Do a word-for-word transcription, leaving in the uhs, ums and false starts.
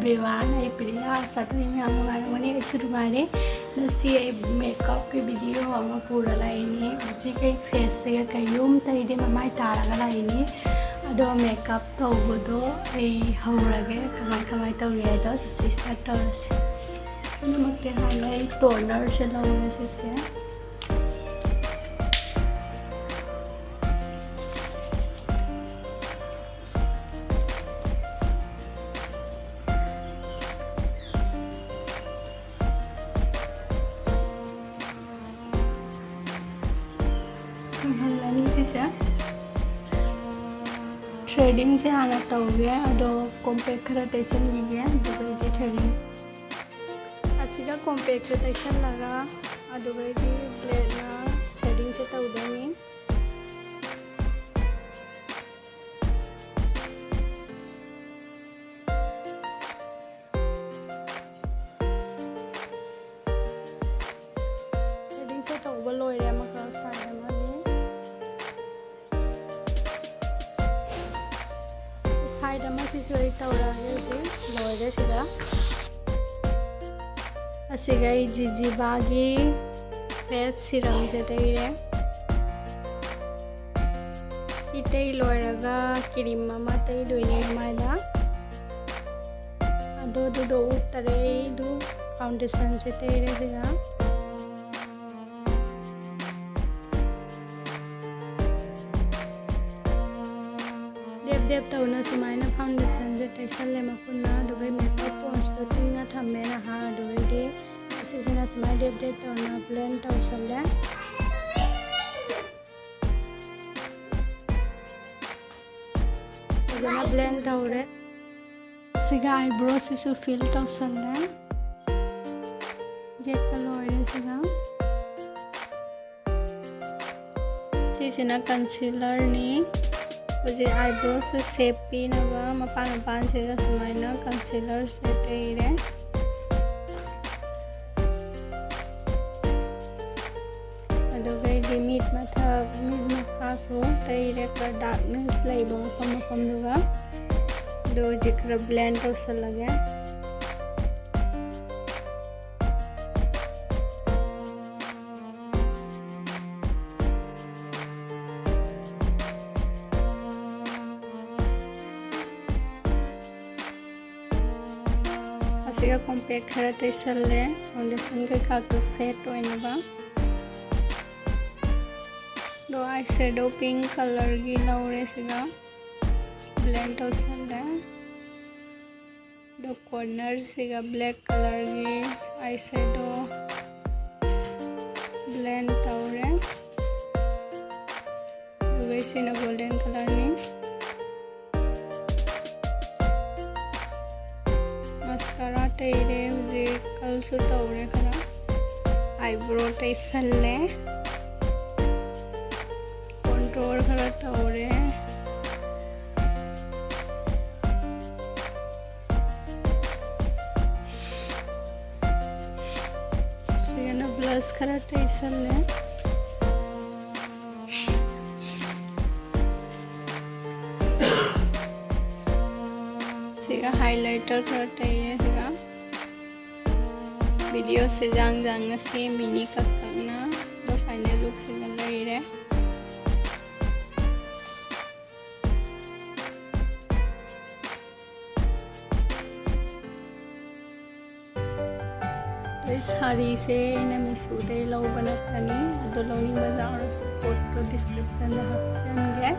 Everyone, ꯑꯩ ꯄ꯭ꯔꯤꯌꯥ꯫ ꯑꯁꯥ ꯇꯧꯏ ꯃꯌꯥꯝ ꯅꯨꯡꯉꯥꯏꯔꯝꯒꯅꯤ꯫ ꯑꯩꯁꯨ ꯅꯨꯡꯉꯥꯏꯔꯦ꯫ ꯉꯁꯤ ꯑꯩ makeup ꯀꯤ video ꯑꯃ ꯄꯨꯔ ꯂꯥꯛꯏꯅꯤ꯫ ꯍꯧꯖꯤꯛ ꯑꯩ face ꯁꯤꯒ ꯀꯩꯅꯣꯝ ꯇꯩꯗꯦ, ꯃꯃꯥꯏ ꯇꯥꯔꯒ ꯂꯥꯛꯏꯅꯤ꯫ ꯑꯗꯣ makeup ꯇꯧꯕꯗꯣ ꯑꯩ ꯍꯧꯔꯒꯦ꯫ ꯀꯃꯥꯏ ꯀꯃꯥꯏ ꯇꯧꯔꯤ ꯍꯥꯏꯗꯣ ꯁꯤꯁꯦ start ꯇꯧꯔꯁꯤ꯫ ꯄꯨꯝꯅꯃꯛꯇꯤ ꯍꯥꯟꯅ ꯑꯩ toner ꯁꯦ ꯂꯧꯔꯦ ꯁꯤꯁꯦ꯫ ꯀꯪꯍꯜꯂꯅꯤ ꯁꯤꯁꯦ꯫ Threading ꯁꯦ ꯍꯥꯟꯅ ꯇꯧꯒꯦ, ꯑꯗꯣ compact ꯈꯔ ꯇꯩꯁꯟꯈꯤꯒꯦ, ꯑꯗꯨꯒ ꯑꯩꯗꯤ threading ꯑꯁꯤꯒ compact ꯁꯦ ꯇꯩꯁꯜꯂꯒ, ꯑꯗꯨꯒ ꯑꯩꯗꯤ blade ꯅ threading ꯁꯦ ꯇꯧꯗꯣꯏꯅꯤ꯫ Threading ꯁꯦ ꯇꯧꯕ ꯂꯣꯏꯔꯦ, ꯑꯃꯈꯛ side ꯑꯃꯒꯤ꯫ Side ꯑꯃꯁꯤꯁꯨ ꯑꯩ ꯇꯧꯔꯛꯑꯒꯦ ꯍꯧꯖꯤꯛ꯫ ꯂꯣꯏꯔꯦ ꯁꯤꯗ꯫ ꯑꯁꯤꯒ ꯑꯩ ꯖꯤꯖꯤꯕꯥꯒꯤ face serum ꯁꯦ ꯇꯩꯔꯦ꯫ ꯁꯤ ꯇꯩ ꯂꯣꯏꯔꯒ cream ꯑꯃ ꯇꯩꯗꯣꯏꯅꯦ ꯃꯃꯥꯏꯗ꯫ ꯑꯗꯣ ꯑꯗꯨꯗꯣ ꯎꯠꯇꯔꯦ ꯑꯩ, ꯑꯗꯨ foundation ꯁꯦ ꯇꯩꯔꯦ ꯁꯤꯒ꯫ ꯗꯦꯞ ꯗꯦꯞ ꯇꯧꯅ ꯁꯨꯃꯥꯏꯅ foundation ꯁꯦ ꯇꯩꯁꯜꯂꯦ ꯃꯈꯨꯠꯅ, ꯑꯗꯨꯒ makeup sponge ꯇꯣ ꯇꯤꯡꯉ ꯊꯝꯃꯦ ꯅꯍꯥꯟ, ꯑꯗꯨꯒꯩꯗꯤ ꯑꯁꯤꯁꯤꯅ ꯁꯨꯃꯥꯏꯅ ꯗꯦꯞ ꯗꯦꯞ ꯇꯧꯅ blend ꯇꯧꯁꯜꯂꯦ꯫ ꯐꯖꯅ blend ꯇꯧꯔꯦ꯫ ꯁꯤꯒ eyebrow ꯁꯤꯁꯨ fill ꯇꯧꯁꯜꯂꯦ꯫ ꯌꯦꯛꯄ ꯂꯣꯏꯔꯦ ꯁꯤꯒ꯫ ꯁꯤꯁꯤꯅ concealer ꯅꯤ꯫ ꯍꯧꯖꯤꯛ eyebrow ꯁꯦ shape ꯄꯤꯅꯕ ꯃꯄꯥꯟ ꯃꯄꯥꯟꯁꯤꯗ ꯁꯨꯃꯥꯏꯅ concealer ꯁꯦ ꯇꯩꯔꯦ꯫ ꯑꯗꯨꯒ ꯑꯩꯗꯤ ꯃꯤꯠ ꯃꯊꯛ, ꯃꯤꯠ ꯃꯈꯥꯁꯨ ꯇꯩꯔꯦ, ꯈꯔ darkness ꯂꯩꯕ ꯃꯐꯝ ꯃꯐꯝꯗꯨꯒ꯫ ꯑꯗꯣ ꯍꯧꯖꯤꯛ ꯈꯔ blend ꯇꯧꯁꯜꯂꯒꯦ꯫ ꯁꯤꯒ ꯀꯣꯝꯄꯦꯛ ꯈꯔ ꯇꯩꯁꯜꯂꯦ, ꯐꯥꯎꯟꯗꯦꯁꯟ ꯀꯩꯀꯥꯗꯣ ꯁꯦꯠ ꯑꯣꯏꯅꯕ꯫ ꯑꯗꯣ ꯑꯥꯏ ꯁꯦꯗꯣ ꯄꯤꯡ ꯀꯂꯔꯒꯤ ꯂꯧꯔꯦ ꯁꯤꯒ꯫ ꯕ꯭ꯂꯦꯟ ꯇꯧꯁꯜꯂꯦ꯫ ꯑꯗꯣ ꯀꯣꯔꯅꯔꯁꯤꯒ ꯕ꯭ꯂꯦꯛ ꯀꯂꯔꯒꯤ ꯑꯥꯏ ꯁꯦꯗꯣ ꯕ꯭ꯂꯦꯟ ꯇꯧꯔꯦ꯫ ꯑꯗꯨꯒ ꯁꯤꯅ ꯒꯣꯜꯗꯦꯟ ꯀꯂꯔꯅꯤ꯫ ꯃꯁꯀꯥꯔꯥ ꯇꯩꯔꯦ ꯍꯧꯖꯤꯛ, ꯀꯜꯁꯨ ꯇꯧꯔꯦ ꯈꯔ꯫ ꯑꯥꯏꯕ꯭ꯔꯣ ꯇꯩꯁꯜꯂꯦ꯫ ꯀꯣꯟꯇꯣꯔ ꯈꯔ ꯇꯧꯔꯦ꯫ ꯁꯤꯒꯅ ꯕ꯭ꯂꯁ ꯈꯔ ꯇꯩꯁꯜꯂꯦ꯫ ꯁꯤꯒ ꯍꯥꯏꯂꯥꯏꯇꯔ ꯈꯔ ꯇꯩꯌꯦ ꯁꯤꯒ꯫ ꯚꯤꯗꯤꯑꯣꯁꯦ ꯖꯥꯡ ꯖꯥꯡꯅ ꯁꯦꯝꯃꯤꯅꯤ ꯀꯛ ꯀꯛꯅ꯫ ꯑꯗꯣ ꯐꯥꯏꯅꯦꯜ ꯂꯨꯛꯁꯤꯒ ꯂꯩꯔꯦ꯫ ꯑꯩ ꯁꯥꯔꯤꯁꯦ ꯑꯩꯅ ꯃꯤꯁꯣꯗꯩ ꯂꯧꯕ ꯅꯠꯇꯅꯤ, ꯑꯗꯣ ꯂꯧꯅꯤꯡꯕ ꯌꯥꯎꯔꯁꯨ ꯀꯣꯗꯇꯣ ꯗꯤꯁꯀ꯭ꯔꯤꯞꯁꯟꯗ ꯍꯥꯞꯆꯟꯒꯦ꯫